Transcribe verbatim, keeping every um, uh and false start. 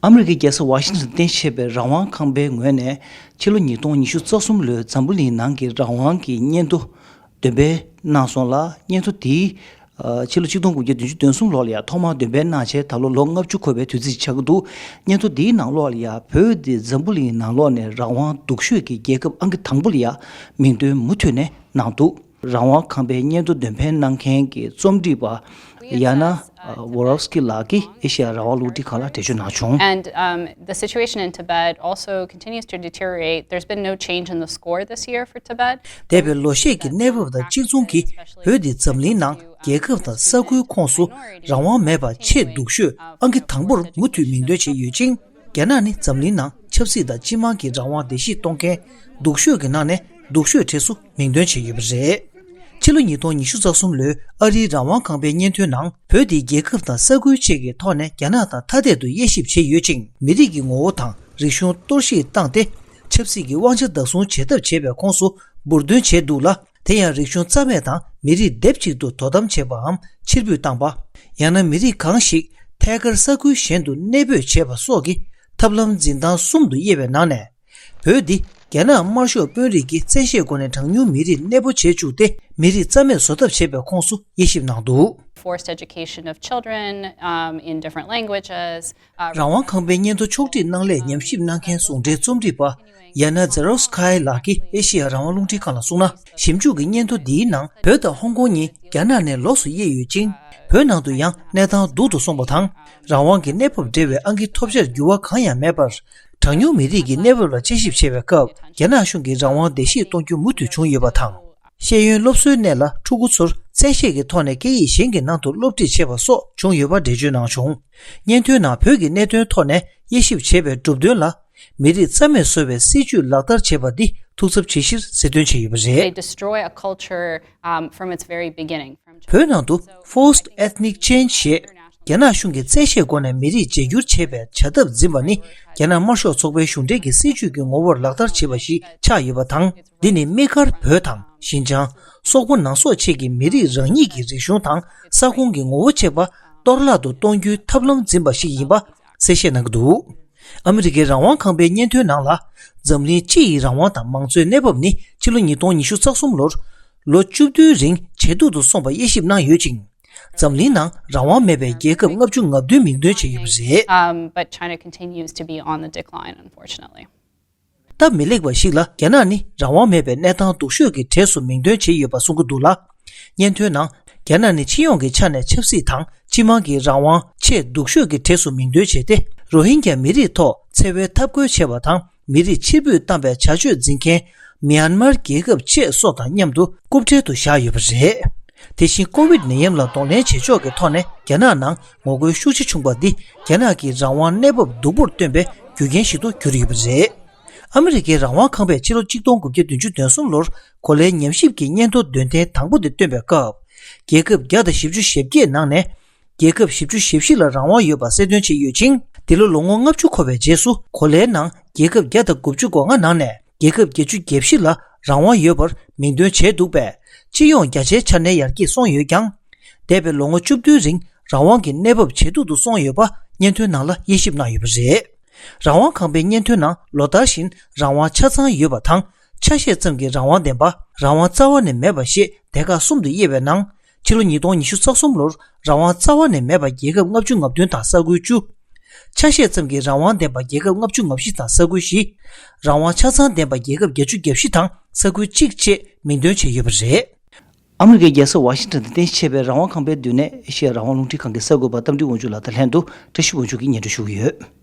ཨ་མི་རི་ཀའི་རྒྱལ་ས་ཝ་ཤིང་ཊོན་རྟེན་གཞི་བྱས་པའི་རང་དབང་ཁང་པའི་ངོས་ནས་ཕྱི་ལོ་ཉིས་སྟོང་ཉི་ཤུ་རྩ་གསུམ་ལོའི་འཛམ་བུ་གླིང་ནང་གི་རང་དབང་གི་སྙན་ཐོ་འདོན་སྤེལ་གནང་སོང་ལ། སྙན་ཐོ་དེའི་ཕྱི་ལོ་ཆིག་སྟོང་དགུ་བརྒྱ་བདུན་ཅུ་དོན་གསུམ་ལོ་ལ་ཡང་ཐོག་མར་འདོན་སྤེལ་གནང་བྱས་ད་ལོ་ལོ་ལྔ་བཅུ་འཁོར་བའི་དུས་ཚིགས་ཆགས་ཀྱི་འདུག་སྙན་ཐོ་འདིའི་ནང་ལོགས་ལ་ཡང་བོད་འདི་འཛམ་བུ་གླིང་ནང་ལོགས་ནས་རང་དབང་སྡུག་ཤོས་ཀྱི་རྒྱལ་ཁབ་ཨང་ཀི་དང་པོ་ལ་ཡང་མིང་འདོན་མུ་མཐུད་ནས་གནང་འདུག་རང་དབང་ཁང་པའི་སྙན་ཐོ་འདོན་སྤེལ་གནང་མཁན་གྱི་རྩོམ་སྒྲིག་པ་ཡ་ན་ཝོ་རོབ་སི་ཀི་ལགས་ཀྱིས་ཨེ་ཤེ་ཡ་རང་དབང་རླུང་འཕྲིན་ཁང་ལ་འགྲེལ་བརྗོད་གནང་བྱུང་། And, um, the situation in Tibet also continues to deteriorate. There's been no change in the score this year for Tibet. འདས་པའི་ལོ་ཤས་ཀྱི་གནས་བབ་དང་གཅིག་མཚུངས་ཀྱིས་བོད་འདི་འཛམ་གླིང་ནང་རྒྱལ་ཁབ་དང་ས་ཁུལ་ཁོངས་སུ་རང་དབང་མེད་པར་ཆེས་སྡུག་ཤོས་ཨང་ཀི་དང་པོར་མུ་མཐུད་མིང་འདོན་བྱས་ཡོད་ཅིང་། རྒྱ་ནག་ནི་འཛམ་གླིང་ནང་ཆབ་སྲིད་དང་སྤྱི་དམངས་ཀྱི་རང་དབང་བརྡལ་བཤིག་གཏོང་མཁན་སྡུག་ཤོས་ཀྱི་ནང་ནས་སྡུག་ཤོས་གྲས་སུ་མིང་འདོན་བྱས་ཡོད་པ་རེད། ཕྱི་ལོ་ཉིས་སྟོང་ཉི་ཤུ་རྩ་གསུམ་ལོའི་ཨ་རིའི་རང་དབང་ཁང་པའི་སྙན་ཐོའི་ནང་བོད་འདི་རྒྱལ་ཁབ་དང་ས་ཁུལ་བཅས་ཀྱི་ཐོག་ནས་རྒྱ་ནག་དང་ཐ་དད་དུ་དབྱེ་ཞིབ་བྱས་ཡོད་ཅིང་། མི་རིགས་ཀྱི་ངོ་བོ་དང་རིག་གཞུང་གཏོར་བཤིག་བཏང་སྟེ་ཆབ་སྲིད་ཀྱི་དབང་ཆ་བདག་བཟུང་བྱེད་ཐབས་བྱེད་པའི་ཁོངས་སུ་འབུར་འདོན་བྱས་འདུག་ལ། དེ་ཡང་རིག་གཞུང་རྩ་མེད་དང་མི་རིགས་སྡེབ་གཅིག་ཏུ་དོ་དམ་བྱེད་པའམ་ཕྱིར་འབུད་བཏང་པ། ཡང་ན་མི་རིགས་གང་ཞིག་ཐད་ཀར་ས་ཁུལ་གཞན་དུ་གནས་སྤོས་བྱེད་པ་སོགས་ཀྱི་ཐབས་ལམ་འཛིན་སྟངས་གསུམ་དུ་དབྱེ་བའི་ནང་ནས། བོད་འདི་རྒྱ་ནག་དམར་ཤོག་དཔོན་རིགས་ཀྱིས་བཙན་ཤེད་སྒོ་ནས་གྲངས་ཉུང་མི་རིགས་གནས་སྤོ་བྱེད་བཅུག་སྟེ། མི་རིགས་རྩ་མེད་བཟོ་ཐབས་བྱེད་པའི་ཁོངས་སུ་དབྱེ་ཞིབ་གནང་འདུག Forced education of children, um, in different languages. རང་དབང་ཁང་པའི་སྙན་ཐོ་ཕྱོགས་སྒྲིག་གནང་སླད་ཉམས་ཞིབ་གནང་མཁན་ཟུང་འབྲེལ་རྩོམ་སྒྲིག་པ་ཡ་ན་ཛེ་རོབ་སི་ཁའི་ལགས་ཀྱིས་ཨེ་ཤེ་ཡ་རང་དབང་རླུང་འཕྲིན་ཁང་ལ་གསུངས་ན། ཞིབ་འཇུག་གི་སྙན་ཐོ་འདིའི་ནང་བོད་དང་ཧོང་ཀོང་གཉིས་རྒྱ་ནག་ནས་ལོགས་སུ་དབྱེ་ཡོད་ཅིང་། བོད་ནང་དུ་ཡང་གནས་སྟངས་སྡུག་ཏུ་སོང་བ་དང་། རང་དབང་གི་གནས་བབ་འབྲེལ་བའི་ཨང་ཀི་ཐོབ་ཆར་འགྱུར་བ་གང་ཡང་མེད་པར། གྲངས་ཉུང་མི་རིགས་ཀྱི་གནས་བབ་ལ་དཔྱད་ཞིབ་བྱེད་པའི་སྐབས། རྒྱ་ནག་གཞུང་གིས་རང་དབང་བརྡལ་བཤིག་གཏོང་རྒྱུ་མུ་མཐུད་བྱུང་ཡོད་པ་དང་། ཤེས་ཡོན་སློབ་གསོའི་གནས་ལ་ཕྲུ་གུ་ཚོར་བཙན་ཤེད་ཀྱི་ཐོག་ནས་སྐད་ཡིག་གཞན་གྱི་ནང་དུ་སློབ་ཁྲིད་བྱས་པ་སོགས་བྱུང་ཡོད་པ་འགྲེལ་བརྗོད་གནང་བྱུང་། སྙན་ཐོའི་ནང་བོད་ཀྱི་གནད་དོན་ཐོག་ནས་དབྱེ་ཞིབ་བྱས་པའི་གྲུབ་དོན་ལ། མི་རིགས་རྩ་མེད་བཟོ་བའི་སྲིད་ཇུས་ལག་བསྟར་བྱས་པ་འདི་ཐུགས་འཚབ་ཆེ་གཞིར་གསལ་སྟོན་བྱས་ཡོད་པ་They རེད། Destroy a culture, um, from its very beginning. བོད་ནང་དུ་Forced Ethnic Change ཞེས་རྒྱ་ནག་གཞུང་གིས་བཙན་ཤེད་སྒོ་ནས་མི་རིགས་བརྗེ་བསྒྱུར་བྱེད་པའི་བྱ་ཐབས་འཛིན་པ་ནི། རྒྱ་ནག་དམར་ཤོག་ཚོགས་པའི་གཞུང་འབྲེལ་གྱི་སྲིད་ཇུས་ཀྱི་ངོ་བོར་ལག་བསྟར་བྱེད་པ་ཞིག་ཆགས་ཡོད་པ་དང་། འདི་ནི་དམིགས་བཀར་བོད་དང་ཞིན་ཅང་། སོག་པོ་ནང་སོག་བཅས་ཀྱི་མི་རིགས་རང་ཉིད་ཀྱི་རིག་གཞུང་དང་ས་ཁོངས་ཀྱི་ངོ་བོ་བཅས་པ་གཏོར་བརླག་ཏུ་གཏོང་རྒྱུའི་ཐབས་ལམ་འཛིན་པ་ཞིག་ཡིན་པ་གསལ་བཤད་གནང་གི་འདུག་ཨ་མི་རི་ཀའི་རང་དབང་ཁང་པའི་སྙན་ཐོའི་ནང་ལ། འཛམ་གླིང་སྤྱི་ཡི་རང་དབང་དང་མང་གཙོའི་གནས་བབ་ནི་ཕྱི་ལོ་ཉིས་སྟོང་ཉི་ཤུ་རྩ་གསུམ་ལོར་ལོ་བཅུ་བདུན་རིང་ཇེ་སྡུག་ཏུ་སོང་བ་དབྱེ་ཞིབ་གནང་ཡོད་ཅིང་། འཛམ་གླིང་ནང་རང་དབང་མེད་པའི་རྒྱལ་ཁབ་ལྔ་བཅུ་ང་བདུན་མིང་འདོན་བྱས་ཡོད་པ་རེད། Um, but China continues to be on the decline, unfortunately. སྟབས་མི་ལེགས་པ་ཞིག་ལ་རྒྱ་ནག་ནི་རང་དབང་མེད་པའི་གནས་སྟངས་སྡུག་ཤོས་ཀྱི་གྲས་སུ་མིང་འདོན་བྱས་ཡོད་པ་གསུང་གི་འདུག་ལ། སྙན་ཐོའི་ནང་། རྒྱ་ནག་ནི་སྤྱི་ཡོངས་ཀྱི་ཆ་ནས་ཆབ་སྲིད་དང་སྤྱི་དམངས་ཀྱི་རང་དབང་ཆེས་སྡུག་ཤོས་ཀྱི་གྲས་སུ་མིང་འདོན་བྱས་ཏེ། རོ་ཧིན་རྒྱ་མི་རིགས་ཐོག་འཚེ་བའི་འཐབ་རྒོལ་བྱས་པ་དང་། མི་རིགས་ཕྱིར་འབུད་བཏང་བའི་བྱ་སྤྱོད་འཛིན་མཁན་མྱན་མར་རྒྱལ་ཁབ་བཅས་སོགས་དང་མཉམ་དུ་རྐུབ་བྲལ་དུ་བཞག་ཡོད་པ་རེད། དེ་བཞིན་ཀོ་ཝིད་ནད་ཡམས་ལ་གདོང་ལེན་བྱེད་ཕྱོགས་ཀྱི་ཐོག་ནས་རྒྱ་ནག་ནང་ངོ་རྒོལ་ཤུགས་ཆེ་བྱུང་བ་འདི་རྒྱ་ནག་གི་རང་དབང་གནས་བབ་སྡུག་པོར་སྟོན་པའི་རྒྱུ་རྐྱེན་ཞིག་ཏུ་གྱུར་ཡོད་པ་རེད། ཨ་མི་རི་ཀའི་རང་དབང་ཁང་པས་ཕྱི་ལོ་གཅིག་སྟོང་དགུ་བརྒྱ་བདུན་ཅུ་དོན་གསུམ་ལོར་གོ་ལའི་ཉམས་ཞིབ་ཀྱི་སྙན་ཐོ་འདོན་ཐེངས་དང་པོ་དེ་བཏོན་པའི་སྐབས། རྒྱལ་ཁབ་བརྒྱ་དང་བཞི་བཅུ་ཞེ་བརྒྱད་ནང་ནས། རྒྱལ་ཁབ་བཞི་བཅུ་ཞེ་བཞི་ལ་རང་དབང་ཡོད་པ་གསལ་སྟོན་བྱས་ཡོད་ཅིང་། འདི་ལོ་ལོ་ངོ་ལྔ་བཅུ་འཁོར་བའི་རྗེས་སུ་གོ་ལའི་ནང་རྒྱལ་ཁབ་བརྒྱ་དང་དགུ་བཅུ་གོ་ལྔ་ནང་ནས་རྒྱལ་ཁབ་བརྒྱད་ཅུ་གྱ་བཞི་ལ་རང་དབང་ཡོད་པར་མིང་འདོན་བྱས་འདུག་པས། སྤྱི་ཡོངས་རྒྱ་ཆེའི་ཆ་ནས་ཡར་རྒྱས་སོང་ཡོད་ཀྱང་། འདས་པའི་ལོ་ངོ་བཅུ་བདུན་རིང་རང་དབང་གི་གནས་བབ་ཇེ་སྡུག་ཏུ་སོང་ཡོད་པ་སྙན་ཐོའི་ནང་ལ་དབྱེ་ཞིབ་གནང་ཡོད་པ་རེད། རང་དབང་ཁང་པའི་སྙན་ཐོའི་ནང་ལོ་ལྟར་བཞིན་རང་དབང་ཆ་ཚང་ཡོད་པ་དང་ཆ་ཤས་ཙམ་གྱི་རང་དབང་ལྡན་པ། རང་དབང་རྩ་བ་ནས་མེད་པ་ཞེས་སྡེ་ཁག་གསུམ་དུ་དབྱེ་བའི་ནང་། ཕྱི་ལོ་ཉིས་སྟོང་ཉི་ཤུ་རྩ་གསུམ་ལོར་རང་དབང་རྩ་བ་ནས་མེད་པ་རྒྱལ་ཁབ་ལྔ་བཅུ་ང་བདུན་དང་ས་ཁུལ་བཅུ། ཆ་ཤས་ཙམ་གྱི་རང་དབང་ལྡན་པ་རྒྱལ་ཁབ་ལྔ་བཅུ་ང་བཞི་དང་ས་ཁུལ་བཞི། རང་དབང་ཆ་ཚང་ལྡན་པ་རྒྱལ་ཁབ་བརྒྱད་ཅུ་གྱ་བཞི་དང་ས་ཁུལ་གཅིག་བཅས་མིང་འདོན་བྱས་ཡོད་པ་རེད། ཨ་མི་རི་ཀའི་རྒྱལ་ས་ཝ་ཤིང་ཊོན་དུ་རྟེན་གཞི་བྱས་པའི་རང་དབང་ཁང་པའི་མདུན་ནས་ཨེ་ཤེ་ཡ་རང་དབང་རླུང་འཕྲིན་ཁང་གི་གསར་འགོད་པ་རྟ་མགྲིན་དབང་ཕྱུག་ལགས་དང་ལྷན་དུ་བཀྲ་ཤིས་དབང་ཕྱུག་གིས་སྙན་སྒྲོན་ཞུ་གི་ཡོད།